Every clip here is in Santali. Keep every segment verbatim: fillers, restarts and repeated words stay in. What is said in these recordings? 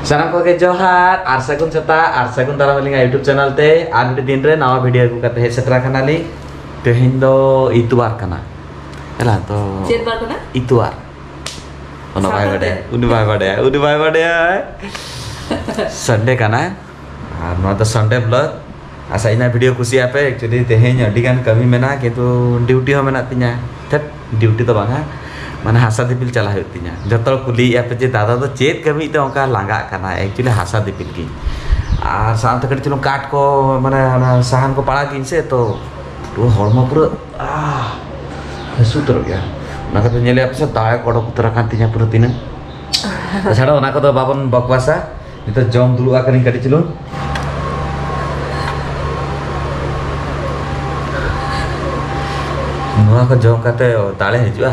ᱥᱟᱱᱟᱢ ᱠᱚᱜᱮ ᱡᱚᱦᱟᱨ ᱟᱨ ᱥᱟᱹᱜᱩᱱ ᱥᱮᱛᱟᱜ ᱟᱨ ᱥᱟᱹᱜᱩᱱ ᱫᱟᱨᱟᱢ ᱟᱹᱞᱤᱧᱟᱜ YouTube ᱪᱮᱱᱮᱞ ᱛᱮ ᱟᱨ ᱢᱤᱫᱴᱤᱡ ᱫᱤᱱ ᱨᱮ ᱱᱟᱣᱟ ᱵᱷᱤᱰᱤᱭᱳ ᱟᱹᱜᱩ ᱠᱟᱛᱮ ᱦᱮᱡ ᱥᱮᱴᱮᱨ ᱟᱠᱟᱱᱟᱞᱤᱧ᱾ ᱛᱮᱦᱮᱧ ᱫᱚ ᱤᱛᱣᱟᱨ ᱠᱟᱱᱟ᱾ ᱦᱮᱞᱟ ᱛᱚ ᱪᱮᱫ ᱵᱟᱨ ᱠᱟᱱᱟ? ᱤᱛᱣᱟᱨ᱾ ᱚᱱᱟ ᱵᱟᱭ ᱥᱟᱛᱟᱨ ᱵᱟᱰᱟᱭᱟ, ᱛᱮ᱾ ᱩᱱᱤ ᱵᱟᱭ ᱵᱟᱰᱟᱭᱟ, ᱩᱱᱤ ᱵᱟᱭ ᱵᱟᱰᱟᱭᱟ᱾ ᱥᱟᱱᱰᱮ ᱠᱟᱱᱟ᱾ ᱟᱨ ᱱᱚᱣᱟ ᱫᱚ ᱥᱟᱱᱰᱮ ᱵᱞᱚᱜ᱾ ᱟᱥᱟ ᱤᱧᱟᱹᱜ ᱵᱷᱤᱰᱤᱭᱳ ᱠᱩᱥᱤᱭᱟᱜ ᱯᱮ᱾ Actually ᱛᱮᱦᱮᱧ ᱟᱹᱰᱤ ᱜᱟᱱ ᱠᱟᱹᱢᱤ ᱢᱮᱱᱟᱜᱼᱟ, ᱠᱤᱱᱛᱩ ᱰᱤᱭᱩᱴᱤ ᱦᱚᱸ ᱢᱮᱱᱟᱜ ᱛᱤᱧᱟ᱾ ᱛᱷᱮᱴ, ᱰᱤᱭᱩᱴᱤ ᱫᱚ ᱵᱟᱝᱟ, ᱢᱟᱱᱮ ᱦᱟᱥᱟ ᱫᱤᱯᱤᱞ ᱪᱟᱞᱟᱜ ᱦᱩᱭᱩᱜ ᱛᱤᱧᱟ᱾ ᱡᱚᱛᱚ ᱦᱚᱲ ᱠᱩᱞᱤᱭᱮᱫᱼᱟ ᱯᱮ ᱡᱮ, "ᱫᱟᱫᱟ ᱫᱚ ᱪᱮᱫ ᱠᱟᱹᱢᱤ ᱛᱮ ᱚᱱᱠᱟ ᱞᱟᱸᱜᱟᱜ ᱠᱟᱱᱟ?" Actually ᱦᱟᱥᱟ ᱫᱤᱯᱤᱞ ᱜᱤᱧ, ᱟᱨ ᱥᱟᱶᱛᱮ ᱠᱟᱹᱴᱤᱡ ᱪᱩᱞᱩᱝ ᱠᱟᱴ ᱠᱚ, ᱢᱟᱱᱮ ᱚᱱᱟ ᱥᱟᱦᱟᱱ ᱠᱚ ᱯᱟᱲᱟᱜ ᱜᱤᱧ ᱥᱮ, ᱛᱚ ᱯᱩᱨᱟᱹ ᱦᱚᱲᱢᱚ ᱯᱩᱨᱟᱹ, ᱟᱦ, ᱦᱟᱹᱥᱩ ᱩᱛᱟᱹᱨᱚᱜ ᱜᱮᱭᱟ᱾ ᱚᱱᱟ ᱠᱷᱟᱹᱛᱤᱨ ᱧᱮᱞᱮᱫᱼᱟ ᱯᱮ ᱥᱮ, ᱫᱟᱲᱮ ᱠᱚ ᱚᱰᱚᱠ ᱩᱛᱟᱹᱨ ᱟᱠᱟᱱ ᱛᱤᱧᱟ ᱯᱩᱨᱟᱹ ᱛᱤᱱᱟᱹᱜ᱾ ᱛᱟᱪᱷᱟᱲᱟ ᱚᱱᱟ ᱠᱚᱫᱚ ᱵᱟᱵᱚᱱ ᱵᱚᱠᱵᱟᱥᱟ᱾ ᱱᱤᱛᱚᱜ ᱡᱚᱢ ᱫᱩᱲᱩᱵ ᱟᱠᱟᱱᱟᱹᱧ ᱠᱟᱹᱴᱤᱡ ᱪᱩᱞᱩᱝ᱾ ᱱᱚᱣᱟ ᱠᱚ ᱡᱚᱢ ᱠᱟᱛᱮ ᱫᱟᱲᱮ ᱦᱤᱡᱩᱜᱼᱟ᱾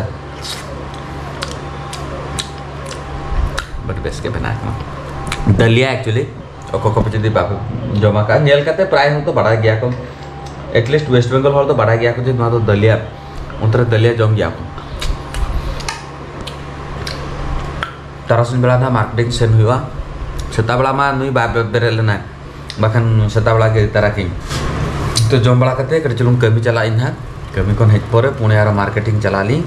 ᱟᱹᱰᱤ ᱵᱮᱥ ᱜᱮ ᱵᱮᱱᱟᱣ ᱠᱟᱱᱟ᱾ ᱫᱟᱹᱞᱤᱭᱟ actually, ᱚᱠᱚᱭ ᱠᱚ ᱡᱩᱫᱤ ᱵᱟᱯᱮ ᱡᱚᱢ ᱟᱠᱟᱫ, ᱧᱮᱞ ᱠᱟᱛᱮ ᱯᱨᱟᱭ ᱦᱚᱲ ᱫᱚ ᱵᱟᱲᱟᱭ ᱜᱮᱭᱟ ᱠᱚ, at least West Bengal ᱦᱚᱲ ᱫᱚ ᱵᱟᱲᱟᱭ ᱜᱮᱭᱟ ᱠᱚ ᱡᱮ ᱱᱚᱣᱟ ᱫᱚ ᱫᱟᱹᱞᱤᱭᱟ, ᱚᱱᱛᱮ ᱨᱮ ᱫᱟᱹᱞᱤᱭᱟ ᱡᱚᱢ ᱜᱮᱭᱟ ᱠᱚ᱾ ᱛᱟᱨᱟᱥᱤᱧ ᱵᱮᱲᱟ ᱱᱟᱦᱟᱜ ᱢᱟᱨᱠᱮᱴᱤᱝ ᱥᱮᱱ ᱦᱩᱭᱩᱜᱼᱟ᱾ ᱥᱮᱛᱟᱜ ᱵᱮᱲᱟ ᱢᱟ ᱱᱩᱭ ᱵᱟᱭ ᱵᱮ-, ᱵᱮᱨᱮᱫ ᱞᱮᱱᱟᱭ, ᱵᱟᱠᱷᱟᱱ ᱥᱮᱛᱟᱜ ᱵᱮᱲᱟ ᱜᱮ ᱛᱟᱨᱟᱠᱤᱧ᱾ ᱛᱚ ᱡᱚᱢ ᱵᱟᱲᱟ ᱠᱟᱛᱮ ᱠᱟᱹᱴᱤᱡ ᱪᱩᱞᱩᱝ ᱠᱟᱹᱢᱤ ᱪᱟᱞᱟᱜ ᱟᱹᱧ ᱱᱟᱦᱟᱜ᱾ ᱠᱟᱹᱢᱤ ᱠᱷᱚᱱ ᱦᱮᱡ ᱯᱚᱨᱮ ᱯᱩᱱᱮ ᱟᱨᱚ ᱢᱟᱨᱠᱮᱴᱤᱝ ᱪᱟᱞᱟᱜ ᱟᱹᱞᱤᱧ᱾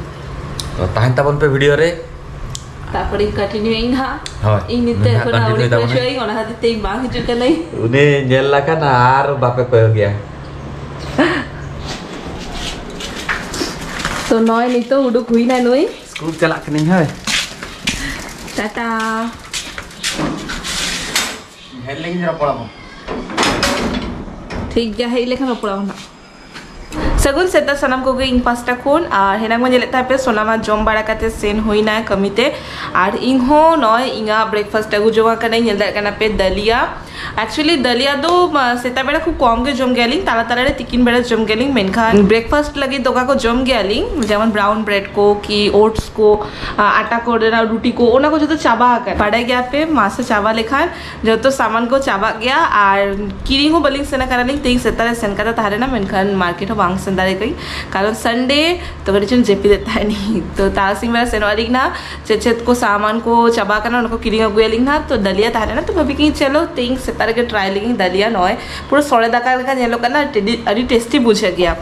ᱛᱚ ᱛᱟᱦᱮᱱ ᱛᱟᱵᱚᱱ ᱯᱮ ᱵᱷᱤᱰᱤᱭᱳ ᱨᱮ᱾ ᱛᱟᱨᱯᱚᱨᱮᱧ continue ᱤᱧ ᱱᱟᱦᱟᱜ᱾ ᱦᱳᱭ, ᱤᱧ ᱱᱤᱛᱚᱜ ᱱᱩᱭ ᱦᱟᱸᱜ ᱮᱠᱷᱚᱱ continue ᱟᱹᱣᱨᱤ ᱛᱟᱵᱚᱱᱟᱭ᱾ Fresh ᱦᱩᱭᱩᱜ ᱟᱹᱧ, ᱚᱱᱟ ᱠᱷᱟᱹᱛᱤᱨ ᱛᱮ ᱤᱧ ᱵᱟᱝ ᱦᱤᱡᱩᱜ ᱠᱟᱹᱱᱟᱹᱧ᱾ ᱩᱱᱤ ᱧᱮᱞ ᱞᱮᱠᱷᱟᱱ ᱟᱨ ᱵᱟᱯᱮ ᱠᱚᱭᱚᱜᱮᱭᱟ᱾ ᱛᱚ ᱱᱚᱜᱼᱚᱭ ᱱᱤᱛᱚᱜ ᱩᱰᱩᱠ ᱦᱩᱭᱱᱟ ᱱᱩᱭ᱾ ᱥᱠᱩᱞ ᱪᱟᱞᱟᱜ ᱠᱟᱹᱱᱟᱹᱧ, ᱦᱳᱭ᱾ ᱴᱟᱴᱟ᱾ ᱦᱮᱡ ᱞᱮᱱ ᱜᱤᱧ ᱨᱚᱯᱚᱲ ᱟᱵᱚᱱ᱾ ᱴᱷᱤᱠ ᱜᱮᱭᱟ, ᱦᱮᱡ ᱞᱮᱠᱷᱟᱱ ᱨᱚᱯᱚᱲ ᱟᱵᱚᱱ ᱦᱟᱸᱜ᱾ ᱥᱟᱹᱜᱩᱱ ᱥᱮᱛᱟᱜ ᱥᱟᱱᱟᱢ ᱠᱚᱜᱮ ᱤᱧ ᱯᱟᱥᱴᱟ ᱠᱷᱚᱱ᱾ ᱟᱨ ᱦᱮᱱᱟᱝ ᱢᱟ ᱧᱮᱞᱮᱫ ᱛᱟᱦᱮᱸ ᱯᱮ ᱥᱳᱱᱟᱢᱟ ᱡᱚᱢ ᱵᱟᱲᱟ ᱠᱟᱛᱮ ᱥᱮᱱ ᱦᱩᱭᱱᱟ ᱠᱟᱹᱢᱤᱛᱮ᱾ ᱟᱨ ᱤᱧ ᱦᱚᱸ ᱱᱚᱜᱼᱚᱭ ᱤᱧᱟᱹᱜ breakfast ᱟᱹᱜᱩ ᱡᱚᱝ ᱠᱟᱱᱟᱧ᱾ ᱧᱮᱞ ᱫᱟᱲᱮᱭᱟᱜ ᱠᱟᱱᱟ ᱯᱮ ᱫᱟᱹᱞᱤᱭᱟ᱾ Actually ᱫᱟᱹᱞᱤᱭᱟ ᱫᱚ, ᱟ, ᱥᱮᱛᱟᱜ ᱵᱮᱲᱟ ᱠᱷᱩᱵ ᱠᱚᱢ ᱜᱮ ᱡᱚᱢ ᱜᱮᱭᱟᱞᱤᱧ, ᱛᱟᱞᱟ ᱛᱟᱞᱟ ᱨᱮ ᱛᱤᱠᱤᱱ ᱵᱮᱲᱟ ᱡᱚᱢ ᱜᱮᱭᱟᱞᱤᱧ, ᱢᱮᱱᱠᱷᱟᱱ breakfast ᱞᱟᱹᱜᱤᱫ ᱫᱚ ᱚᱠᱟ ᱠᱚ ᱡᱚᱢ ᱜᱮᱭᱟᱞᱤᱧ, ᱡᱮᱢᱚᱱ brown bread ᱠᱚ ᱠᱤ oats ᱠᱚ, ᱟ, ᱟᱴᱟ ᱠᱚ ᱨᱮᱱᱟᱜ ᱨᱩᱴᱤ ᱠᱚ, ᱚᱱᱟ ᱠᱚ ᱡᱚᱛᱚ ᱪᱟᱵᱟ ᱟᱠᱟᱱᱟ᱾ ᱵᱟᱰᱟᱭ ᱜᱮᱭᱟ ᱯᱮ ᱢᱟᱥᱮ ᱪᱟᱵᱟ ᱞᱮᱠᱷᱟᱱ ᱡᱚᱛᱚ ᱥᱟᱢᱟᱱ ᱠᱚ ᱪᱟᱵᱟᱜ ᱜᱮᱭᱟ᱾ ᱟᱨ ᱠᱤᱨᱤᱧ ᱦᱚᱸ ᱵᱟᱹᱞᱤᱧ ᱥᱮᱱ ᱟᱠᱟᱱᱟᱞᱤᱧ, ᱛᱮᱦᱮᱧ ᱥᱮᱛᱟᱜ ᱨᱮ ᱥᱮᱱ ᱠᱟᱛᱮ ᱛᱟᱦᱮᱸ ᱞᱮᱱᱟ, ᱢᱮᱱᱠᱷᱟᱱ ᱢᱟᱨᱠᱮᱴ ᱦᱚᱸ ᱵᱟᱝ ᱥᱮᱱ ᱫᱟᱲᱮ ᱠᱟᱹᱧ, ᱠᱟᱨᱚᱱ ᱥᱟᱱᱰᱮ ᱛᱚ ᱠᱟᱹᱴᱤᱡ ᱪᱚᱧ ᱡᱟᱹᱯᱤᱫᱮᱫ ᱛᱟᱦᱮᱱᱤᱧ᱾ ᱛᱚ ᱛᱟᱨᱟᱥᱤᱧ ᱵᱮᱲᱟ ᱥᱮᱱᱚᱜ ᱟᱹᱞᱤᱧ ᱱᱟᱦᱟᱜ, ᱪᱮᱫ ᱪᱮᱫ ᱠᱚ ᱥᱟᱢᱟᱱ ᱠᱚ ᱪᱟᱵᱟ ᱠᱟᱱᱟ, ᱚᱱᱟ ᱠᱚ ᱠᱤᱨᱤᱧ ᱟᱹᱜᱩᱭᱟᱞᱤᱧ ᱱᱟᱦᱟᱜ᱾ ᱛᱚ ᱫᱟᱹᱞᱤᱭᱟ ᱛᱟᱦᱮᱸ ᱞᱮᱱᱟ, ᱛᱚ ᱵᱷᱟᱵᱤ ᱠᱤᱧ ᱪᱚᱞᱚ ᱛᱮᱦᱮᱧ ᱥᱮᱛᱟᱜ ᱨᱮᱜᱮ ᱴᱨᱟᱭ ᱞᱮᱜᱤᱧ ᱫᱟᱹᱞᱤᱭᱟ᱾ ᱱᱚᱜᱼᱚᱭ ᱯᱩᱨᱟᱹ ᱥᱚᱲᱮ ᱫᱟᱠᱟ ᱞᱮᱠᱟ ᱧᱮᱞᱚᱜ ᱠᱟᱱᱟ, ᱟᱹᱰᱤ, ᱟᱹᱰᱤ ᱴᱮᱥᱴᱤ ᱵᱩᱡᱷᱟᱹᱜ ᱜᱮᱭᱟ᱾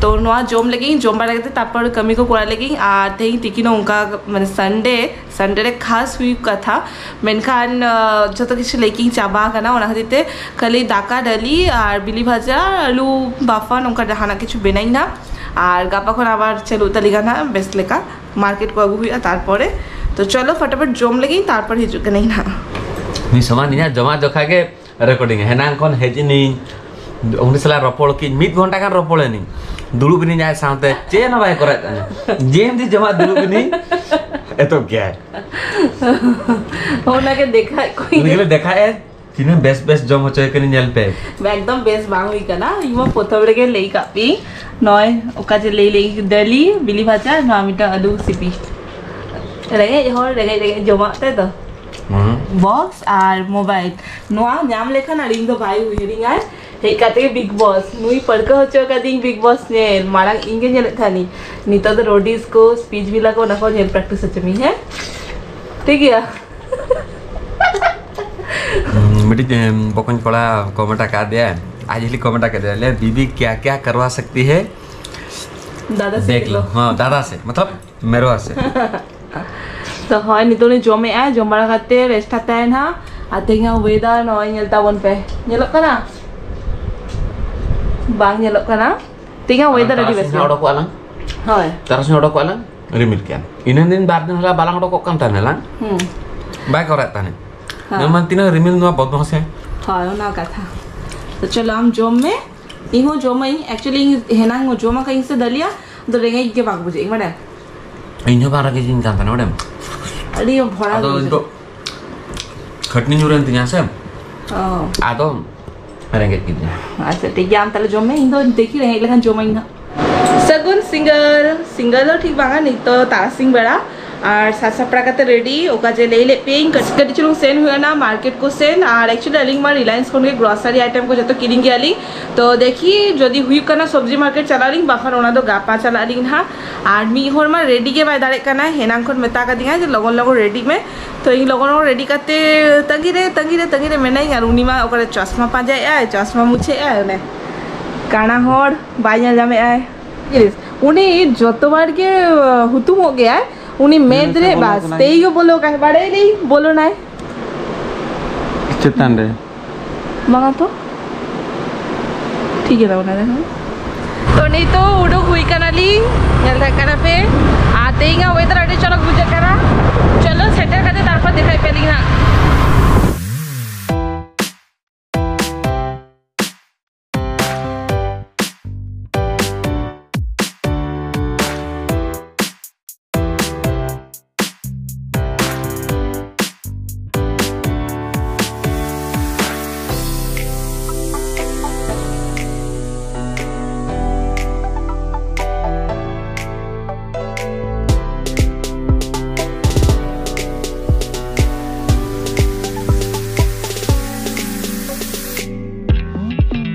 ᱛᱚ ᱱᱚᱣᱟ ᱡᱚᱢ ᱞᱮᱜᱤᱧ, ᱡᱚᱢ ᱵᱟᱲᱟ ᱠᱟᱛᱮ ᱛᱟᱨᱯᱚᱨ ᱠᱟᱹᱢᱤ ᱠᱚ ᱠᱚᱨᱟᱣ ᱞᱮᱜᱤᱧ᱾ ᱟᱨ ᱛᱮᱦᱮᱧ ᱛᱤᱠᱤᱱ ᱦᱚᱸ ᱚᱱᱠᱟ, ᱢᱟᱱᱮ ᱥᱟᱱᱰᱮ, ᱥᱟᱱᱰᱮ ᱨᱮ ᱠᱷᱟᱥ ᱦᱩᱭᱩᱜ ᱠᱟᱛᱷᱟ, ᱢᱮᱱᱠᱷᱟᱱ ᱟᱸ, ᱡᱷᱚᱛᱚ ᱠᱤᱪᱷᱩ ᱞᱮᱠᱤᱧ ᱪᱟᱵᱟ ᱟᱠᱟᱱᱟ᱾ ᱚᱱᱟ ᱠᱷᱟᱹᱛᱤᱨ ᱛᱮ ᱠᱷᱟᱹᱞᱤ ᱫᱟᱠᱟ, ᱰᱟᱹᱞᱤ ᱟᱨ ᱵᱤᱞᱤ ᱵᱷᱟᱡᱟ, ᱟᱹᱞᱩ ᱵᱟᱯᱷᱟ, ᱱᱚᱝᱠᱟ ᱡᱟᱦᱟᱱᱟᱜ ᱠᱤᱪᱷᱩ ᱵᱮᱱᱟᱧ ᱱᱟᱦᱟᱜ᱾ ᱟᱨ ᱜᱟᱯᱟ ᱠᱷᱚᱱ ᱟᱵᱟᱨ ᱪᱟᱹᱞᱩ ᱩᱛᱟᱹᱨ ᱞᱮᱠᱟ ᱱᱟᱦᱟᱜ, ᱵᱮᱥ ᱞᱮᱠᱟ ᱢᱟᱨᱠᱮᱴ ᱠᱚ ᱟᱹᱜᱩ ᱦᱩᱭᱩᱜᱼᱟ᱾ ᱛᱟᱨᱯᱚᱨᱮ ᱛᱚ ᱪᱚᱞᱚ ᱯᱷᱟᱴᱟᱯᱷᱟᱴ ᱡᱚᱢ ᱞᱮᱜᱤᱧ, ᱛᱟᱨᱯᱚᱨ ᱦᱤᱡᱩᱜ ᱠᱟᱹᱱᱟᱹᱧ ᱱᱟᱦᱟᱜ᱾ ᱱᱩᱭ ᱥᱚᱢᱟᱱ ᱤᱧᱟᱹᱜ ᱡᱚᱢᱟᱜ ᱡᱚᱠᱷᱟ ᱜᱮ ᱨᱮᱠᱚᱨᱰᱤᱝ᱾ ᱦᱮᱱᱟᱝ ᱠᱷᱚᱱ ᱦᱮᱡ ᱮᱱᱤᱧ, ᱩᱱᱤ ᱥᱟᱞᱟᱜ ᱨᱚᱯᱚᱲ ᱠᱤᱧ, ᱢᱤᱫ ᱜᱷᱚᱱᱴᱟ ᱜᱟᱱ ᱨᱚᱯᱚᱲ ᱮᱱᱤᱧ, ᱫᱩᱲᱩᱵ ᱮᱱᱤᱧ ᱟᱡ ᱥᱟᱶᱛᱮ, ᱪᱮᱫ ᱦᱚᱸ ᱵᱟᱭ ᱠᱚᱨᱟᱣᱮᱫ ᱛᱟᱦᱮᱱᱟ᱾ ᱡᱮᱢ ᱫᱤ ᱡᱚᱢᱟᱜ ᱫᱩᱲᱩᱵ ᱮᱱᱤᱧ, ᱮᱛᱚᱦᱚᱵ ᱠᱮᱜᱼᱟᱭ᱾ ᱚᱱᱟᱜᱮ ᱫᱮᱠᱷᱟᱣᱮᱫ ᱠᱚᱣᱟᱧ᱾ ᱩᱱᱤ ᱜᱮᱞᱮ ᱫᱮᱠᱷᱟᱭᱮᱫ, ᱛᱤᱱᱟᱹᱜ ᱵᱮᱥ ᱵᱮᱥ ᱡᱚᱢ ᱦᱚᱪᱚᱭᱮ ᱠᱟᱹᱱᱟᱹᱧ, ᱧᱮᱞ ᱯᱮ᱾ ᱮᱠᱫᱚᱢ ᱵᱮᱥ ᱵᱟᱝ ᱦᱩᱭ ᱠᱟᱱᱟ᱾ ᱤᱧ ᱢᱟ ᱯᱨᱚᱛᱷᱚᱢ ᱨᱮᱜᱮ ᱞᱟᱹᱭ ᱠᱟᱜ ᱯᱤᱭᱟᱹᱧ, ᱱᱚᱜᱼᱚᱭ ᱚᱠᱟ ᱡᱮ ᱞᱟᱹᱭ ᱞᱟᱹᱭ ᱫᱟᱹᱞᱤ, ᱵᱤᱞᱤ ᱵᱷᱟᱡᱟ, ᱱᱚᱣᱟ ᱢᱤᱫᱴᱟᱝ ᱟᱹᱞᱩ ᱥᱤᱯᱤ᱾ ᱨᱮᱸᱜᱮᱡ ᱦᱚᱲ ᱨᱮᱸᱜᱮᱡ ᱨᱮᱸᱜᱮᱡ ᱡᱚᱢᱟᱜ ᱛᱟᱭ ᱛᱚ᱾ ᱦᱩᱸ᱾ ᱵᱚᱠᱥ ᱟᱨ ᱢᱳᱵᱟᱭᱤᱞ, ᱱᱚᱣᱟ ᱧᱟᱢ ᱞᱮᱠᱷᱟᱱ ᱟᱨ ᱤᱧ ᱫᱚ ᱵᱟᱭ ᱩᱭᱦᱟᱹᱨᱤᱧᱟᱭ᱾ ᱦᱮᱡ ᱠᱟᱛᱮ ᱜᱮ ᱵᱤᱜᱽ ᱵᱚᱥ, ᱱᱩᱭ ᱯᱟᱹᱨᱠᱟᱹᱣ ᱦᱚᱪᱚ ᱠᱟᱫᱤᱧ ᱵᱤᱜᱽ ᱵᱚᱥ ᱧᱮᱞ᱾ ᱢᱟᱲᱟᱝ ᱤᱧ ᱜᱮ ᱧᱮᱞᱮᱫ ᱛᱟᱦᱮᱱᱤᱧ, ᱱᱤᱛᱚᱜ ᱫᱚ ᱨᱳᱰᱤᱥ ᱠᱚ, ᱥᱯᱤᱪ ᱵᱷᱤᱞᱟ ᱠᱚ, ᱚᱱᱟ ᱠᱚ ᱧᱮᱞ ᱯᱨᱮᱠᱴᱤᱥ ᱦᱚᱪᱚ ᱢᱤᱭᱟᱹᱧ, ᱦᱮᱸ? ᱴᱷᱤᱠ ᱜᱮᱭᱟ᱾ ᱦᱩᱸ, ᱢᱤᱫᱴᱤᱡ, ᱮᱢ, ᱵᱚᱠᱚᱧ ᱠᱚᱲᱟ ᱠᱚᱢᱮᱱᱴ ᱟᱠᱟᱫᱮᱭᱟ, ᱟᱡ ᱦᱤᱞᱤ ᱠᱚᱢᱮᱱᱴ ᱟᱠᱟᱫᱮᱭᱟ, ᱞᱟᱹᱭᱟ, "बीबी क्या क्या करवा सकती है?" ᱫᱟᱫᱟ ᱥᱮ ᱫᱮᱠᱷ ᱞᱳ᱾ ᱦᱮᱸ, ᱫᱟᱫᱟ ᱥᱮ, ᱢᱚᱛᱞᱚᱵ ᱢᱮᱨᱣᱟ ᱥᱮ᱾ ᱛᱚ ᱦᱳᱭ, ᱱᱤᱛᱚᱜ ᱞᱮ ᱡᱚᱢᱮᱜᱼᱟ, ᱡᱚᱢ ᱵᱟᱲᱟ ᱠᱟᱛᱮ ᱨᱮᱥᱴ ᱦᱟᱛᱟᱣ ᱮᱱ ᱦᱟᱸᱜ᱾ ᱟᱨ ᱛᱮᱦᱮᱧᱟᱜ ᱣᱮᱫᱟᱨ ᱱᱚᱜᱼᱚᱭ ᱧᱮᱞ ᱛᱟᱵᱚᱱ ᱯᱮ, ᱧᱮᱞᱚᱜ ᱠᱟᱱᱟ? ᱵᱟᱝ ᱧᱮᱞᱚᱜ ᱠᱟᱱᱟ᱾ ᱛᱮᱦᱮᱧᱟᱜ ᱣᱮᱫᱟᱨ ᱟᱹᱰᱤ ᱵᱮᱥ ᱛᱟᱨᱟᱥᱤᱧ ᱜᱮᱭᱟ᱾ ᱦᱟᱸᱜ ᱚᱰᱚᱠᱚᱜᱼᱟ ᱞᱟᱝ᱾ ᱦᱳᱭ᱾ ᱛᱟᱨᱟᱥᱤᱧ ᱚᱰᱚᱠᱚᱜᱼᱟ ᱞᱟᱝ᱾ ᱨᱤᱢᱤᱞ ᱠᱮᱜᱼᱟ᱾ ᱤᱱᱟᱹ ᱫᱤᱱ ᱵᱟᱨ ᱫᱤᱱ ᱦᱚᱞᱟ ᱵᱟᱞᱟᱝ ᱚᱰᱚᱠᱚᱜ ᱠᱟᱱ ᱛᱟᱦᱮᱱᱟ ᱞᱟᱝ᱾ ᱦᱩᱸ᱾ ᱵᱟᱭ ᱠᱚᱨᱟᱣᱮᱫ ᱛᱟᱦᱮᱱᱟ᱾ ᱦᱮᱸ᱾ ᱱᱚᱣᱟ ᱛᱤᱱᱟᱹᱜ ᱨᱤᱢᱤᱞ ᱱᱚᱣᱟ ᱵᱚᱫᱢᱟᱥᱮ᱾ ᱦᱳᱭ, ᱚᱱᱟ ᱠᱟᱛᱷᱟ᱾ ᱛᱚ ᱪᱚᱞᱚ ᱟᱢ ᱡᱚᱢ ᱢᱮ, ᱤᱧ ᱦᱚᱸ ᱡᱚᱢᱟᱹᱧ᱾ Actually ᱤᱧ ᱦᱮᱱᱟᱝ ᱡᱚᱢ ᱟᱠᱟᱫ ᱤᱧ ᱥᱮ ᱫᱟᱹᱞᱤᱭᱟ, ᱟᱫᱚ ᱨᱮᱸᱜᱮᱡ ᱜᱮ ᱵᱟᱝ ᱵᱩᱡᱷᱟᱹᱜ ᱤᱧ, ᱵᱟᱰᱟᱭᱟᱢ? ᱤᱧ ᱦᱚᱸ ᱵᱟᱝ ᱨᱮᱸᱜᱮᱡ ᱤᱧ ᱠᱟᱱ ᱛᱟᱦᱮᱱᱟ, ᱵᱟᱰᱟᱭᱟᱢ? ᱟᱹᱰᱤ ᱵᱷᱚᱲᱟ ᱟᱫᱚ ᱜᱮ ᱤᱧ ᱫᱚ ᱵᱩᱡᱷᱟᱹᱜ᱾ ᱠᱷᱟᱹᱴᱱᱤ ᱧᱩᱨᱮᱱ ᱛᱤᱧᱟ ᱥᱮ᱾ ᱚ᱾ ᱟᱫᱚ ᱨᱮᱸᱜᱮᱡ ᱠᱤᱫᱤᱧᱟ᱾ ᱟᱪᱪᱷᱟ, ᱴᱷᱤᱠ ᱜᱮᱭᱟ, ᱟᱢ ᱛᱟᱦᱞᱮ ᱡᱚᱢ ᱢᱮ, ᱤᱧ ᱫᱚ ᱫᱮᱠᱷᱤ ᱨᱮᱸᱜᱮᱡ ᱞᱮᱠᱷᱟᱱ ᱡᱚᱢᱟᱹᱧ ᱱᱟᱜ᱾ ᱥᱟᱹᱜᱩᱱ ᱥᱤᱸᱜᱟᱹᱲ, ᱥᱤᱸᱜᱟᱹᱲ ᱫᱚ ᱴᱷᱤᱠ ᱵᱟᱝᱟ, ᱱᱤᱛ ᱫᱚ ᱛᱟᱨᱟᱥᱤᱧ ᱵᱮᱲᱟ᱾ ᱟᱨ ᱥᱟᱡᱽ ᱥᱟᱯᱲᱟᱣ ᱠᱟᱛᱮ ᱨᱮᱰᱤ, ᱚᱠᱟ ᱡᱮ ᱞᱟᱹᱭ ᱞᱮᱫ ᱯᱮᱭᱟᱹᱧ ᱠᱟᱹᱴᱤᱡ ᱠᱟᱹᱴᱤᱡ ᱪᱩᱞᱩᱝ ᱥᱮᱱ ᱦᱩᱭᱩᱜᱼᱟ ᱢᱟᱨᱠᱮᱴ ᱠᱚ ᱥᱮᱱ᱾ ᱟᱨ actually ᱟᱹᱞᱤᱧ ᱢᱟ ᱨᱤᱞᱟᱭᱮᱱᱥ ᱠᱷᱚᱱ ᱜᱮ ᱜᱨᱚᱥᱟᱨᱤ ᱟᱭᱴᱮᱢ ᱠᱚ ᱡᱚᱛᱚ ᱠᱤᱨᱤᱧ ᱜᱮᱭᱟᱞᱤᱧ᱾ ᱛᱚ ᱫᱮᱠᱷᱤ ᱡᱩᱫᱤ ᱦᱩᱭᱩᱜ ᱠᱟᱱᱟ ᱥᱚᱵᱽᱡᱤ ᱢᱟᱨᱠᱮᱴ ᱪᱟᱞᱟᱜ ᱟᱹᱞᱤᱧ, ᱵᱟᱠᱷᱟᱱ ᱚᱱᱟ ᱫᱚ ᱜᱟᱯᱟ ᱪᱟᱞᱟᱜ ᱟᱹᱞᱤᱧ ᱱᱟᱦᱟᱜ᱾ ᱟᱨ ᱢᱤᱫ ᱦᱚᱲ ᱢᱟ ᱨᱮᱰᱤ ᱜᱮ ᱵᱟᱭ ᱫᱟᱲᱮᱜ ᱠᱟᱱᱟ, ᱮᱱᱟᱝ ᱠᱷᱚᱱ ᱢᱮᱛᱟ ᱠᱟᱫᱤᱧᱟᱭ ᱡᱮ ᱞᱚᱜᱚᱱ ᱞᱚᱜᱚᱱ ᱨᱮᱰᱤᱜ ᱢᱮ᱾ ᱛᱚ ᱤᱧ ᱞᱚᱜᱚᱱ ᱞᱚᱜᱚᱱ ᱨᱮᱰᱤ ᱠᱟᱛᱮ ᱛᱟᱺᱜᱤ ᱨᱮ ᱛᱟᱺᱜᱤ ᱨᱮ ᱛᱟᱺᱜᱤ ᱨᱮ ᱢᱮᱱᱟᱧ, ᱟᱨ ᱩᱱᱤ ᱢᱟ ᱚᱠᱟᱨᱮ ᱪᱚᱥᱢᱟ ᱯᱟᱸᱡᱟᱭᱮᱫ ᱟᱭ, ᱪᱚᱥᱢᱟ ᱢᱩᱪᱷᱟᱹᱣᱮᱫ ᱟᱭ, ᱚᱱᱮ ᱠᱟᱬᱟ ᱦᱚᱲ ᱵᱟᱭ ᱧᱮᱞ ᱧᱟᱢᱮᱫ ᱟᱭ᱾ ᱩᱱᱤ ᱡᱚᱛᱚ ᱵᱟᱨ ᱜᱮ ᱦᱩᱛᱩᱢᱚᱜ ᱜᱮᱭᱟᱭ, ᱩᱱᱤ ᱢᱮᱫ ᱨᱮ ᱵᱟᱥ ᱛᱮᱭ ᱜᱮ ᱵᱚᱞᱚ ᱠᱟᱭ, ᱵᱟᱲᱟᱭᱟᱞᱤᱧ ᱵᱚᱞᱚᱱᱟᱭ᱾ ᱪᱮᱛᱟᱱ ᱨᱮ᱾ ᱵᱟᱝᱟ ᱛᱚ᱾ ᱴᱷᱤᱠ ᱜᱮ ᱛᱟᱵᱚᱱᱟ, ᱫᱮᱠᱷᱚ᱾ ᱛᱚ, ᱱᱤᱛᱚᱜ ᱩᱰᱩᱠ ᱦᱩᱭ ᱠᱟᱱᱟᱞᱤᱧ, ᱧᱮᱞ ᱫᱟᱲᱮᱭᱟᱜ ᱠᱟᱱᱟ ᱯᱮ᱾ ᱟᱨ ᱛᱮᱦᱮᱧᱟᱜ weather ᱟᱹᱰᱤ ᱪᱚᱨᱚᱠ ᱵᱩᱡᱷᱟᱹᱜ ᱠᱟᱱᱟ᱾ ᱪᱚᱞᱚ, ᱥᱮᱴᱮᱨ ᱠᱟᱛᱮ ᱛᱟᱨᱯᱚᱨ ᱫᱮᱠᱷᱟᱭ ᱯᱮ ᱞᱤᱧ ᱦᱟᱸᱜ᱾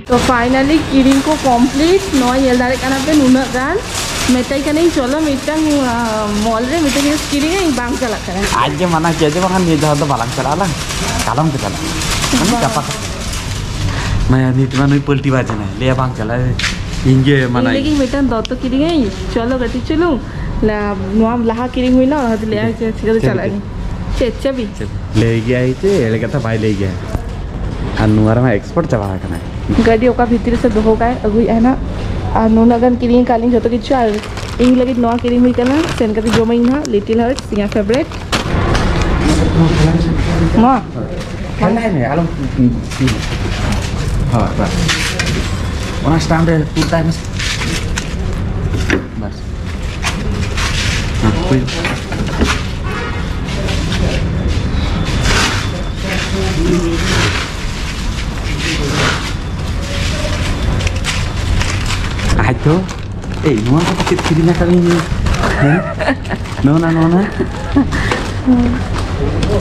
ᱛᱚ finally ᱠᱤᱨᱤᱧ ᱠᱚ complete᱾ ᱱᱚᱣᱟ ᱧᱮᱞ ᱫᱟᱲᱮᱭᱟᱜ ᱠᱟᱱᱟ ᱯᱮ ᱱᱩᱱᱟᱹᱜ ᱜᱟᱱ᱾ ᱢᱮᱛᱟᱭ ᱠᱟᱹᱱᱟᱹᱧ ᱪᱚᱞᱚ ᱢᱤᱫᱴᱟᱝ, ᱟᱸ, mall ᱨᱮ ᱢᱤᱫᱴᱟᱝ ᱡᱤᱱᱤᱥ ᱠᱤᱨᱤᱧᱟᱹᱧ, ᱵᱟᱝ ᱪᱟᱞᱟᱜ ᱠᱟᱱᱟ᱾ ᱟᱡ ᱜᱮ ᱢᱟᱱᱟ ᱠᱮᱫ ᱡᱮ ᱵᱟᱝᱠᱷᱟᱱ ᱱᱤᱭᱟᱹ ᱫᱷᱟᱣ ᱫᱚ ᱵᱟᱞᱟᱝ ᱪᱟᱞᱟᱜᱼᱟ ᱞᱟᱝ, ᱠᱟᱞᱚᱢ ᱜᱮ ᱪᱟᱞᱟᱜᱼᱟ᱾ ᱢᱟᱱᱮ ᱵᱟᱝ᱾ ᱜᱟᱯᱟ ᱠᱷᱚᱱ᱾ ᱢᱟᱭᱟ ᱱᱤᱛ ᱢᱟ ᱱᱩᱭ ᱯᱟᱹᱞᱴᱤ ᱵᱟᱡᱮᱱᱟᱭ, ᱞᱟᱹᱭᱟ ᱵᱟᱝ ᱪᱟᱞᱟᱜᱼᱟ, ᱤᱧ ᱜᱮ ᱤᱧ ᱢᱟᱱᱟᱭ᱾ ᱞᱟᱹᱜᱤᱫ ᱢᱤᱫᱴᱟᱝ ᱫᱚᱛᱚ ᱠᱤᱨᱤᱧᱟᱹᱧ, ᱪᱚᱞᱚ ᱠᱟᱹᱴᱤᱡ ᱪᱩᱞᱩᱝ᱾ ᱞᱟ-, ᱱᱚᱣᱟ ᱞᱟᱦᱟ ᱠᱤᱨᱤᱧ ᱦᱩᱭᱱᱟ, ᱚᱱᱟ ᱠᱷᱟᱹᱛᱤᱨ ᱞᱟᱹᱭᱟ ᱪᱮᱫ, ᱪᱮᱫ, ᱪᱤᱠᱟᱹᱛᱮ ᱪᱮᱫ ᱪᱟᱞᱟᱜ ᱞᱟᱹᱜᱤᱫ? ᱟᱹᱧ? ᱪᱮᱫ ᱪᱟᱹᱵᱤ? ᱪᱮᱫ? ᱞᱟᱹᱭ ᱜᱮᱭᱟᱭ ᱪᱮ ᱮᱲᱮ ᱠᱟᱛᱷᱟ ᱵᱟᱭ ᱞᱟᱹᱭ ᱜᱮᱭᱟ᱾ ᱟᱨ ᱱᱚᱣᱟ ᱨᱮᱢᱟ expert ᱪᱟᱵᱟ ᱟᱠᱟᱱᱟᱭ᱾ ᱜᱟᱹᱰᱤ ᱚᱠᱟ ᱵᱷᱤᱛᱨᱤ ᱨᱮ ᱥᱮ ᱫᱚᱦᱚ ᱠᱟᱭ, ᱟᱹᱜᱩᱭᱮᱫᱼᱟᱭ ᱱᱟᱜ᱾ ᱟᱨ ᱱᱩᱱᱟᱹᱜ ᱜᱟᱱ ᱠᱤᱨᱤᱧ ᱟᱠᱟᱫ ᱞᱤᱧ ᱡᱷᱚᱛᱚ ᱠᱤᱪᱷᱩ, ᱟᱨ ᱤᱧ ᱞᱟᱹᱜᱤᱫ ᱱᱚᱣᱟ ᱠᱤᱨᱤᱧ ᱦᱩᱭ ᱠᱟᱱᱟ, ᱥᱮᱱ ᱠᱟᱛᱮ ᱡᱚᱢᱟᱹᱧ ᱱᱟᱜ Little Hearts, ᱤᱧᱟᱹᱜ favourite᱾ ᱱᱚᱣᱟ? ᱴᱷᱟᱱᱰᱟᱭ ᱢᱮ, ᱟᱞᱚᱢ, ᱦᱳᱭ, ᱵᱟᱥ᱾ ᱚᱱᱟ stand ᱨᱮ ᱛᱩᱞ ᱛᱟᱭ ᱢᱮᱥᱮ᱾ ᱵᱟᱥ᱾ ᱦᱮᱸ, ᱦᱩᱭ᱾ ᱟᱡ ᱫᱚ, ᱮᱭ, ᱱᱚᱣᱟ ᱠᱚᱫᱚ ᱪᱮᱫ ᱠᱤᱨᱤᱧ ᱟᱠᱟᱫ ᱞᱤᱧ? ᱦᱮᱸ? ᱱᱚᱜᱼᱚ ᱱᱟ, ᱱᱚᱜᱼᱚ ᱱᱟ᱾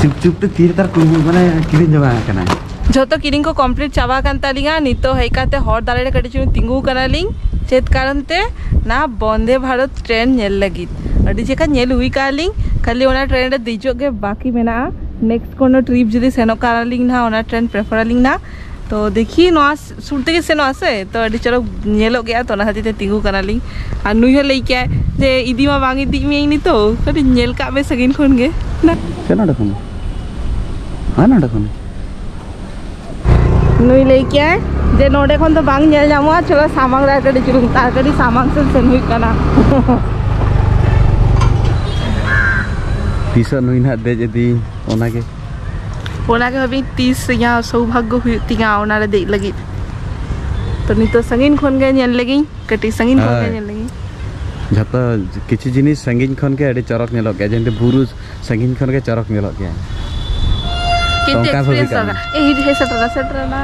ᱪᱩᱯ ᱪᱩᱯ ᱛᱮ ᱛᱤ ᱨᱮ ᱛᱟᱨ ᱠᱩ-, ᱢᱟᱱᱮ ᱠᱤᱨᱤᱧ ᱡᱚᱝ ᱟᱠᱟᱱᱟᱭ᱾ ᱡᱷᱚᱛᱚ ᱠᱤᱨᱤᱧ ᱠᱚ complete ᱪᱟᱵᱟ ᱟᱠᱟᱱ ᱛᱟᱹᱞᱤᱧᱟ᱾ ᱱᱤᱛᱚᱜ ᱦᱮᱡ ᱠᱟᱛᱮ ᱦᱚᱨ ᱫᱷᱟᱨᱮ ᱨᱮ ᱠᱟᱹᱴᱤᱡ ᱪᱩᱞᱩᱝ ᱛᱤᱸᱜᱩ ᱠᱟᱱᱟᱞᱤᱧ᱾ ᱪᱮᱫ ᱠᱟᱨᱚᱱ ᱛᱮ? ᱱᱟ ᱵᱚᱱᱫᱮ ᱵᱷᱟᱨᱚᱛ ᱴᱨᱮᱱ ᱧᱮᱞ ᱞᱟᱹᱜᱤᱫ᱾ ᱟᱹᱰᱤ ᱡᱟᱭᱜᱟ ᱧᱮᱞ ᱦᱩᱭ ᱠᱟᱜᱼᱟ ᱞᱤᱧ, ᱠᱷᱟᱹᱞᱤ ᱚᱱᱟ ᱴᱨᱮᱱ ᱨᱮ ᱫᱮᱡᱚᱜ ᱜᱮ ᱵᱟᱹᱠᱤ ᱢᱮᱱᱟᱜᱼᱟ᱾ Next ᱠᱳᱱᱳ trip ᱡᱩᱫᱤ ᱥᱮᱱᱚᱜ ᱠᱟᱱᱟᱞᱤᱧ ᱱᱟᱦᱟᱜ, ᱚᱱᱟ ᱴᱨᱮᱱ prefer ᱟᱹᱞᱤᱧ ᱱᱟᱦᱟᱜ᱾ ᱛᱚ ᱫᱮᱠᱷᱤ, ᱱᱚᱣᱟ ᱥᱩᱨ ᱛᱮᱜᱮ ᱥᱮᱱᱚᱜᱼᱟ ᱥᱮ, ᱛᱚ ᱟᱹᱰᱤ ᱪᱚᱨᱚᱠ ᱧᱮᱞᱚᱜ ᱜᱮᱭᱟ, ᱛᱚ ᱚᱱᱟ ᱠᱷᱟᱹᱛᱤᱨ ᱛᱮ ᱛᱤᱸᱜᱩ ᱠᱟᱱᱟᱞᱤᱧ᱾ ᱟᱨ ᱱᱩᱭ ᱦᱚᱸ ᱞᱟᱹᱭ ᱠᱮᱜᱼᱟᱭ ᱡᱮ, "ᱤᱫᱤ ᱢᱟ ᱵᱟᱝ ᱤᱫᱤᱜ ᱢᱤᱭᱟᱹᱧ ᱱᱤᱛᱚᱜ, ᱠᱟᱹᱴᱤᱡ ᱧᱮᱞ ᱠᱟᱜ ᱢᱮ ᱥᱟᱺᱜᱤᱧ ᱠᱷᱚᱱ ᱜᱮ᱾" ᱪᱮᱫ ᱱᱚᱰᱮ ᱠᱷᱚᱱ? ᱦᱮᱸ, ᱱᱚᱰᱮ ᱠᱷᱚᱱ᱾ ᱱᱩᱭ ᱞᱟᱹᱭ ᱠᱮᱜᱼᱟᱭ ᱡᱮ, "ᱱᱚᱰᱮ ᱠᱷᱚᱱ ᱫᱚ ᱵᱟᱝ ᱧᱮᱞ ᱧᱟᱢᱚᱜᱼᱟ, ᱪᱚᱞᱚ ᱥᱟᱢᱟᱝ ᱨᱮ ᱟᱨ ᱠᱟᱹᱴᱤᱡ ᱪᱩᱞᱩᱝ", ᱛᱟᱨ ᱠᱟᱹᱴᱤᱡ ᱥᱟᱢᱟᱝ ᱥᱮᱫ ᱥᱮᱱ ᱦᱩᱭᱩᱜ ᱠᱟᱱᱟ᱾ ᱛᱤᱥᱚᱜ ᱱᱩᱭ ᱱᱟᱦᱟᱜ ᱫᱮᱡ ᱤᱫᱤ, ᱚᱱᱟᱜᱮ᱾ ᱚᱱᱟᱜᱮ ᱵᱷᱟᱵᱤᱧ ᱛᱤᱥ ᱤᱧᱟᱹᱜ ᱥᱳᱵᱷᱟᱜᱽᱜᱚ ᱦᱩᱭᱩᱜ ᱛᱤᱧᱟ ᱚᱱᱟᱨᱮ ᱫᱮᱡ ᱞᱟᱹᱜᱤᱫ᱾ ᱛᱚ ᱱᱤᱛᱚᱜ ᱥᱟᱺᱜᱤᱧ ᱠᱷᱚᱱ ᱜᱮ ᱧᱮᱞ ᱞᱮᱜᱤᱧ, ᱠᱟᱹᱴᱤᱡ ᱥᱟᱺᱜᱤᱧ ᱠᱷᱚᱱ ᱜᱮ ᱦᱳᱭ᱾ ᱧᱮᱞ ᱞᱮᱜᱤᱧ᱾ ᱡᱷᱚᱛᱚ ᱠᱤᱪᱷᱩ ᱡᱤᱱᱤᱥ ᱥᱟᱺᱜᱤᱧ ᱠᱷᱚᱱ ᱜᱮ ᱟᱹᱰᱤ ᱪᱚᱨᱚᱠ ᱧᱮᱞᱚᱜ ᱜᱮᱭᱟ, ᱡᱮᱢᱛᱤ ᱵᱩᱨᱩ ᱥᱟᱺᱜᱤᱧ ᱠᱷᱚᱱ ᱜᱮ ᱪᱚᱨᱚᱠ ᱧᱮᱞᱚᱜ ᱜᱮᱭᱟ᱾ ᱠᱤᱱᱛᱩ ᱚᱱᱠᱟ ᱵᱷᱟᱵᱤ experience ᱠᱟᱜ ᱢᱮ᱾ ᱫᱚᱨᱠᱟᱨ᱾ ᱮᱭ, ᱦᱤᱡᱩᱜ, ᱦᱮᱡ ᱥᱮᱴᱮᱨᱮᱱᱟ, ᱥᱮᱴᱮᱨᱮᱱᱟ᱾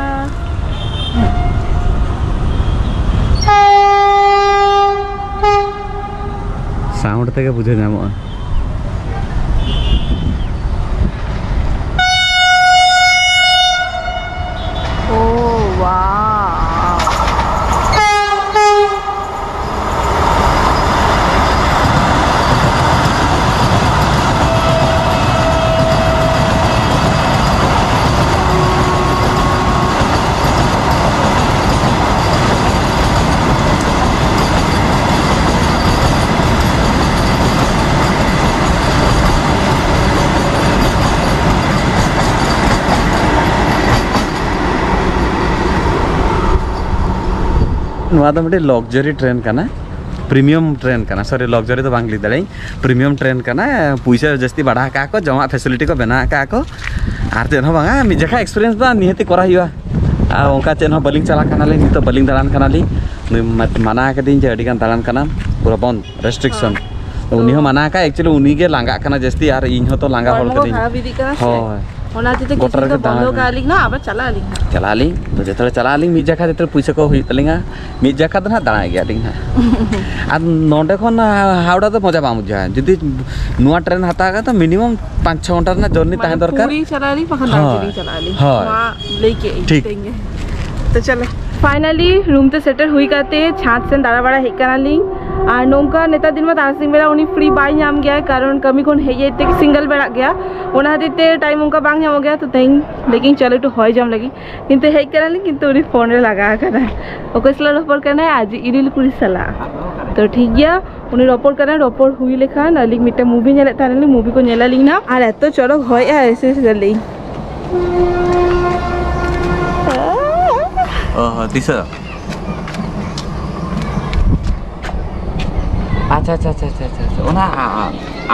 Sound ᱛᱮᱜᱮ ᱵᱩᱡᱷᱟᱹᱣ ᱧᱟᱢᱚᱜᱼᱟ᱾ Oh, wow. ᱱᱚᱣᱟ ᱫᱚ ᱢᱤᱫᱴᱮᱡ luxury train ᱠᱟᱱᱟ, premium train ᱠᱟᱱᱟ᱾ Sorry, luxury ᱫᱚ ᱵᱟᱝ ᱞᱟᱹᱭ ᱫᱟᱲᱮᱭᱟᱜᱼᱟᱹᱧ, premium train ᱠᱟᱱᱟ᱾ ᱯᱩᱭᱥᱟᱹ ᱡᱟᱹᱥᱛᱤ ᱵᱟᱲᱦᱟᱣ ᱠᱟᱜᱼᱟ ᱠᱚ, ᱡᱚᱢᱟᱜ facility ᱠᱚ ᱵᱮᱱᱟᱣ ᱠᱟᱜᱼᱟ ᱠᱚ, ᱟᱨ ᱪᱮᱫ ᱦᱚᱸ ᱵᱟᱝᱟ, ᱢᱤᱫ ᱡᱚᱠᱷᱟ experience ᱫᱚ ᱱᱤᱦᱟᱹᱛᱤ ᱠᱚᱨᱟᱣ ᱦᱩᱭᱩᱜᱼᱟ᱾ ᱟᱨ ᱚᱱᱠᱟ ᱪᱮᱫ ᱦᱚᱸ ᱵᱟᱹᱞᱤᱧ ᱪᱟᱞᱟᱜ ᱠᱟᱱᱟᱞᱤᱧ, ᱱᱤᱛᱚᱜ ᱵᱟᱹᱞᱤᱧ ᱫᱟᱬᱟᱱ ᱠᱟᱱᱟᱞᱤᱧ᱾ ᱱᱩᱭ ᱢᱟ-, ᱢᱟᱱᱟ ᱠᱟᱫᱤᱧ ᱡᱮ ᱟᱹᱰᱤ ᱜᱟᱱ ᱫᱟᱬᱟᱱ ᱠᱟᱱᱟᱢ, ᱯᱩᱨᱟᱹ ᱵᱚᱱᱫ, restriction᱾ ᱦᱚᱸ᱾ ᱩᱱᱤ ᱦᱚᱸ ᱢᱟᱱᱟ ᱠᱟᱜ, actually ᱩᱱᱤ ᱜᱮ ᱞᱟᱸᱜᱟᱜ ᱠᱟᱱᱟ ᱡᱟᱹᱥᱛᱤ, ᱟᱨ ᱤᱧ ᱦᱚᱸ ᱛᱚ ᱞᱟᱸᱜᱟ ᱦᱚᱲ ᱦᱚᱲᱢᱚ ᱠᱚ ᱠᱟᱹᱱᱟᱹᱧ᱾ ᱠᱷᱟᱨᱟᱯ ᱤᱫᱤᱜ ᱠᱟᱱᱟ ᱥᱮ᱾ ᱦᱳᱭ᱾ ᱚᱱᱟ ᱦᱚᱛᱮᱡ ᱛᱮ ᱜᱚᱴᱟ ᱠᱤᱪᱷᱩ ᱫᱤᱱ ᱨᱮᱜᱮ ᱫᱚ ᱵᱚᱱᱫᱚ ᱫᱟᱬᱟ᱾ ᱠᱟᱜᱼᱟ ᱞᱤᱧ ᱱᱟᱜ, ᱟᱵᱟᱨ ᱪᱟᱞᱟᱜ ᱟᱹᱞᱤᱧ ᱱᱟᱜ᱾ ᱪᱟᱞᱟᱜ ᱟᱹᱞᱤᱧ, ᱛᱚ ᱡᱚᱛᱚ ᱦᱚᱲ ᱪᱟᱞᱟᱜ ᱟᱹᱞᱤᱧ, ᱢᱤᱫ ᱡᱟᱠᱷᱟ ᱡᱚᱛᱚ ᱯᱩᱭᱥᱟᱹ ᱠᱚ ᱦᱩᱭᱩᱜ ᱛᱟᱹᱞᱤᱧᱟ, ᱢᱤᱫ ᱡᱟᱠᱷᱟ ᱫᱚ ᱱᱟᱜ ᱫᱟᱬᱟᱭ ᱜᱮᱭᱟ ᱞᱤᱧ ᱱᱟᱜ᱾ ᱟᱨ ᱱᱚᱰᱮ ᱠᱷᱚᱱ, ᱟ, ᱦᱟᱣᱲᱟ ᱫᱚ ᱢᱚᱡᱟ ᱵᱟᱝ ᱵᱩᱡᱷᱟᱹᱜᱼᱟ᱾ ᱡᱩᱫᱤ ᱱᱚᱣᱟ ᱴᱨᱮᱱ ᱦᱟᱛᱟᱣ ᱠᱟᱜᱼᱟ, ᱛᱚ ᱢᱤᱱᱤᱢᱟᱢ ᱯᱟᱸᱪ ᱪᱷᱚ ᱜᱷᱚᱱᱴᱟ ᱨᱮᱱᱟᱜ ᱡᱚᱨᱱᱤ ᱢᱟᱱᱮ ᱛᱟᱦᱮᱸ ᱫᱚᱨᱠᱟᱨ᱾ ᱯᱩᱨᱤ ᱪᱟᱞᱟᱜ ᱟᱹᱞᱤᱧ, ᱵᱟᱠᱷᱟᱱ ᱦᱳᱭ᱾ ᱫᱟᱨᱡᱤᱞᱤᱝ ᱪᱟᱞᱟᱜ ᱟᱹᱞᱤᱧ᱾ ᱦᱳᱭ᱾ ᱱᱚᱣᱟ ᱞᱟᱹᱭ ᱠᱮᱫ ᱟᱹᱧ ᱴᱷᱤᱠ᱾ ᱛᱮᱦᱮᱧ ᱜᱮ᱾ ᱛᱚ ᱪᱚᱞᱚ᱾ ᱯᱷᱟᱭᱱᱟᱞᱤ ᱨᱩᱢ ᱛᱮ ᱥᱮᱴᱮᱨ ᱦᱩᱭ ᱠᱟᱛᱮ ᱪᱷᱟᱸᱫᱽ ᱥᱮᱱ ᱫᱟᱬᱟ ᱵᱟᱲᱟ ᱦᱮᱡ ᱠᱟᱱᱟᱞᱤᱧ᱾ ᱟᱨ ᱱᱚᱝᱠᱟ ᱱᱮᱛᱟᱨ ᱫᱤᱱ ᱢᱟ ᱛᱟᱨᱟᱥᱤᱧ ᱵᱮᱲᱟ ᱩᱱᱤ ᱯᱷᱨᱤ ᱵᱟᱭ ᱧᱟᱢ ᱜᱮᱭᱟ, ᱠᱟᱨᱚᱱ ᱠᱟᱹᱢᱤ ᱠᱷᱚᱱ ᱦᱮᱡ ᱦᱮᱡ ᱛᱮ ᱥᱤᱝᱜᱮᱞ ᱵᱮᱲᱟᱜ ᱜᱮᱭᱟ, ᱚᱱᱟ ᱠᱷᱟᱹᱛᱤᱨ ᱛᱮ ᱴᱟᱭᱤᱢ ᱚᱱᱠᱟ ᱵᱟᱝ ᱧᱟᱢᱚᱜ ᱜᱮᱭᱟ᱾ ᱛᱚ ᱛᱮᱦᱮᱧ ᱞᱮᱠᱤᱱ ᱪᱚᱞᱚ ᱮᱠᱴᱩ ᱦᱚᱭ ᱡᱚᱢ ᱞᱟᱹᱜᱤᱫ, ᱠᱤᱱᱛᱩ ᱦᱮᱡ ᱠᱟᱱᱟᱞᱤᱧ, ᱠᱤᱱᱛᱩ ᱩᱱᱤ ᱯᱷᱳᱱ ᱨᱮ ᱞᱟᱜᱟᱣ ᱟᱠᱟᱱᱟᱭ᱾ ᱚᱠᱚᱭ ᱥᱟᱞᱟᱜ ᱨᱚᱯᱚᱲ ᱠᱟᱱᱟᱭ? ᱟᱡ ᱤᱨᱤᱞ ᱠᱩᱲᱤ ᱥᱟᱞᱟᱜ᱾ ᱛᱚ ᱴᱷᱤᱠ ᱜᱮᱭᱟ, ᱩᱱᱤ ᱨᱚᱯᱚᱲ ᱠᱟᱱᱟᱭ, ᱨᱚᱯᱚᱲ ᱦᱩᱭ ᱞᱮᱠᱷᱟᱱ ᱟᱹᱞᱤᱧ ᱢᱤᱫᱴᱮᱱ ᱢᱩᱵᱷᱤ ᱧᱮᱞᱮᱫ ᱛᱟᱦᱮᱱᱟᱞᱤᱧ, ᱢᱩᱵᱷᱤ ᱠᱚ ᱧᱮᱞ ᱟᱹᱞᱤᱧ ᱱᱟᱜ᱾ ᱟᱨ ᱮᱛᱚ ᱪᱚᱨᱚᱠ ᱦᱚᱭ ᱮᱜᱼᱟᱭ, ᱥᱮᱥ ᱟᱹᱞᱤᱧ᱾ ᱚ ᱦᱚᱸ, ᱛᱤᱥᱚᱜ? ᱟᱪᱪᱷᱟ, ᱟᱪᱪᱷᱟ, ᱟᱪᱪᱷᱟ, ᱟᱪᱪᱷᱟ, ᱟᱪᱪᱷᱟ, ᱟᱪᱪᱷᱟ᱾ ᱚᱱᱟ, ᱟ, ᱟ,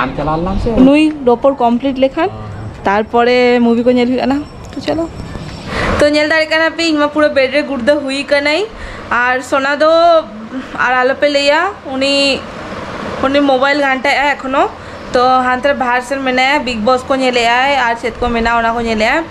ᱟᱢ ᱪᱟᱞᱟᱣ ᱞᱮᱱᱟᱢ ᱥᱮ? ᱱᱩᱭ ᱨᱚᱯᱚᱲ ᱠᱚᱢᱯᱞᱤᱴ ᱞᱮᱠᱷᱟᱱ ᱚ, ᱦᱮᱸ᱾ ᱛᱟᱨᱯᱚᱨᱮ ᱢᱩᱵᱷᱤ ᱠᱚ ᱧᱮᱞ ᱦᱩᱭᱩᱜᱼᱟ ᱱᱟᱜ᱾ ᱛᱚ ᱪᱚᱞᱚ᱾ ᱛᱚ ᱧᱮᱞ ᱫᱟᱲᱮᱭᱟᱜ ᱠᱟᱱᱟ ᱯᱮ, ᱤᱧ ᱢᱟ ᱯᱩᱨᱟᱹ ᱵᱮᱰ ᱨᱮ ᱜᱩᱲᱫᱟᱹ ᱦᱩᱭ ᱠᱟᱹᱱᱟᱹᱧ᱾ ᱟᱨ ᱥᱳᱱᱟ ᱫᱚ ᱟᱨ ᱟᱞᱚᱯᱮ ᱞᱟᱹᱭᱟ, ᱩᱱᱤ, ᱩᱱᱤ ᱢᱳᱵᱟᱭᱤᱞ ᱜᱷᱟᱱᱴᱟᱭᱮᱫᱼᱟᱭ ᱮᱠᱷᱚᱱᱳ᱾ ᱛᱚ ᱦᱟᱱᱛᱮ ᱨᱮ ᱵᱟᱦᱟᱨ ᱥᱮᱱ ᱢᱮᱱᱟᱭᱟ, ᱵᱤᱜᱽ ᱵᱚᱥ ᱠᱚ ᱧᱮᱞᱮᱫᱼᱟᱭ ᱟᱨ ᱪᱮᱫ ᱠᱚ ᱢᱮᱱᱟᱜᱼᱟ ᱚᱱᱟ ᱠᱚ ᱧᱮᱞᱮᱫᱼᱟᱭ᱾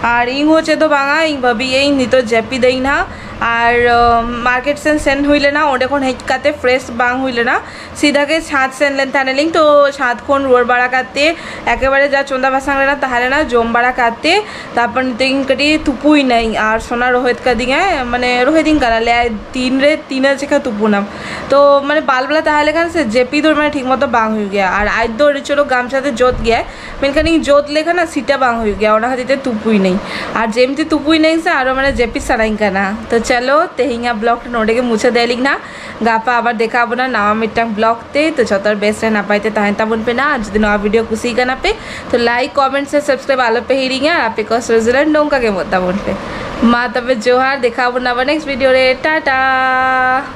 ᱟᱨ ᱤᱧ ᱦᱚᱸ ᱪᱮᱫ ᱦᱚᱸ ᱵᱟᱝᱟ, ᱤᱧ ᱵᱷᱟᱹᱵᱤᱭᱮᱫ ᱟᱹᱧ ᱱᱤᱛᱚᱜ ᱡᱟᱹᱯᱤᱫᱟᱹᱧ ᱱᱟᱦᱟᱜ᱾ ᱟᱨ ᱢᱟᱨᱠᱮᱴ ᱥᱮᱱ ᱥᱮᱱ ᱦᱩᱭ ᱞᱮᱱᱟ, ᱚᱸᱰᱮ ᱠᱷᱚᱱ ᱦᱮᱡ ᱠᱟᱛᱮ ᱯᱷᱨᱮᱥ ᱵᱟᱝ ᱦᱩᱭ ᱞᱮᱱᱟ, ᱥᱤᱫᱷᱟ ᱜᱮ ᱪᱷᱟᱸᱫᱽ ᱥᱮᱱ ᱞᱮᱱ ᱛᱟᱦᱮᱱᱟᱞᱤᱧ᱾ ᱛᱚ ᱪᱷᱟᱸᱫᱽ ᱠᱷᱚᱱ ᱨᱩᱣᱟᱹᱲ ᱵᱟᱲᱟ ᱠᱟᱛᱮ ᱮᱠᱮᱵᱟᱨᱮ ᱡᱟ ᱪᱚᱸᱫᱟ ᱵᱟᱥᱟᱝ ᱨᱮᱱᱟᱜ ᱛᱟᱦᱮᱸ ᱞᱮᱱᱟ, ᱡᱚᱢ ᱵᱟᱲᱟ ᱠᱟᱛᱮ ᱛᱟᱨᱯᱚᱨ ᱱᱤᱛᱚᱜ ᱤᱧ ᱠᱟᱹᱴᱤᱡ ᱛᱩᱯᱩᱭᱮᱱᱟᱹᱧ᱾ ᱟᱨ ᱥᱳᱱᱟ ᱨᱚᱦᱮᱫ ᱠᱟᱫᱤᱧᱟᱭ, ᱢᱟᱱᱮ ᱨᱚᱦᱮᱫᱤᱧ ᱠᱟᱱᱟ, ᱞᱟᱹᱭᱟᱭ ᱛᱤᱱ ᱨᱮ ᱛᱤᱱᱟᱹᱜ ᱪᱮᱠᱟ ᱛᱩᱯᱩᱱᱟᱢ᱾ ᱛᱚ ᱢᱟᱱᱮ ᱵᱟᱞ ᱵᱟᱞᱟ ᱛᱟᱦᱮᱸ ᱞᱮᱠᱷᱟᱱ ᱥᱮ ᱡᱟᱹᱯᱤᱫ ᱦᱚᱸ ᱢᱟᱱᱮ ᱴᱷᱤᱠ ᱢᱚᱛᱚ ᱵᱟᱝ ᱦᱩᱭᱩᱜ ᱜᱮᱭᱟ᱾ ᱟᱨ ᱟᱡ ᱫᱚ ᱟᱹᱰᱤ ᱪᱚᱨᱚᱠ ᱜᱟᱢᱪᱷᱟ ᱛᱮ ᱡᱚᱫ ᱜᱮᱭᱟᱭ, ᱢᱮᱱᱠᱷᱟᱱ ᱤᱧ ᱡᱚᱫ ᱞᱮᱠᱷᱟᱱ ᱱᱟᱜ ᱥᱤᱴᱟ ᱵᱟᱝ ᱦᱩᱭᱩᱜ ᱜᱮᱭᱟ, ᱚᱱᱟ ᱠᱷᱟᱹᱛᱤᱨ ᱛᱮ ᱛᱩᱯᱩᱭᱮᱱᱟᱹᱧ᱾ ᱟᱨ ᱡᱮᱢᱛᱤ ᱛᱩᱯᱩᱭᱮᱱᱟᱹᱧ ᱥᱮ ᱟᱨᱚ ᱢᱟᱱᱮ ᱡᱟᱹᱯᱤᱫ ᱥᱟᱱᱟᱧ ᱠᱟᱱᱟ᱾ ᱛᱚ ᱪᱚᱞᱚ ᱛᱮᱦᱮᱧᱟᱜ ᱵᱞᱚᱜ ᱱᱚᱰᱮ ᱜᱮ ᱢᱩᱪᱟᱹᱫ ᱟᱹᱞᱤᱧ ᱱᱟᱜ᱾ ᱜᱟᱯᱟ ᱟᱵᱟᱨ ᱫᱮᱠᱷᱟ ᱟᱵᱚᱱᱟ ᱱᱟᱣᱟ ᱢᱤᱫᱴᱟᱝ ᱵᱞᱚᱜ ᱛᱮ᱾ ᱛᱚ ᱡᱚᱛᱚ ᱦᱚᱲ ᱵᱮᱥ ᱨᱮ ᱱᱟᱯᱟᱭ ᱛᱮ ᱛᱟᱦᱮᱱ ᱛᱟᱵᱚᱱ ᱯᱮ ᱱᱟᱜ᱾ ᱟᱨ ᱡᱩᱫᱤ ᱱᱚᱣᱟ ᱵᱷᱤᱰᱤᱭᱳ ᱠᱩᱥᱤ ᱠᱟᱱᱟ ᱯᱮ, ᱛᱚ ᱞᱟᱭᱤᱠ, ᱠᱚᱢᱮᱱᱴ ᱥᱮ ᱥᱟᱵᱥᱠᱨᱟᱭᱤᱵ ᱟᱞᱚ ᱯᱮ ᱦᱤᱲᱤᱧᱟ᱾ ᱟᱨ ᱟᱯᱮ ᱠᱚ ᱥᱩᱭᱡᱟᱨᱞᱮᱱᱰ ᱱᱚᱝᱠᱟ ᱜᱮ ᱮᱢᱚᱜ ᱛᱟᱵᱚᱱ ᱯᱮ᱾ ᱢᱟ ᱛᱚᱵᱮ ᱡᱚᱦᱟᱨ, ᱫᱮᱠᱷᱟ ᱟᱵᱚᱱ ᱟᱵᱟᱨ ᱱᱮᱠᱥᱴ ᱵᱷᱤᱰᱤᱭᱳ ᱨᱮ᱾ ᱴᱟᱴᱟ᱾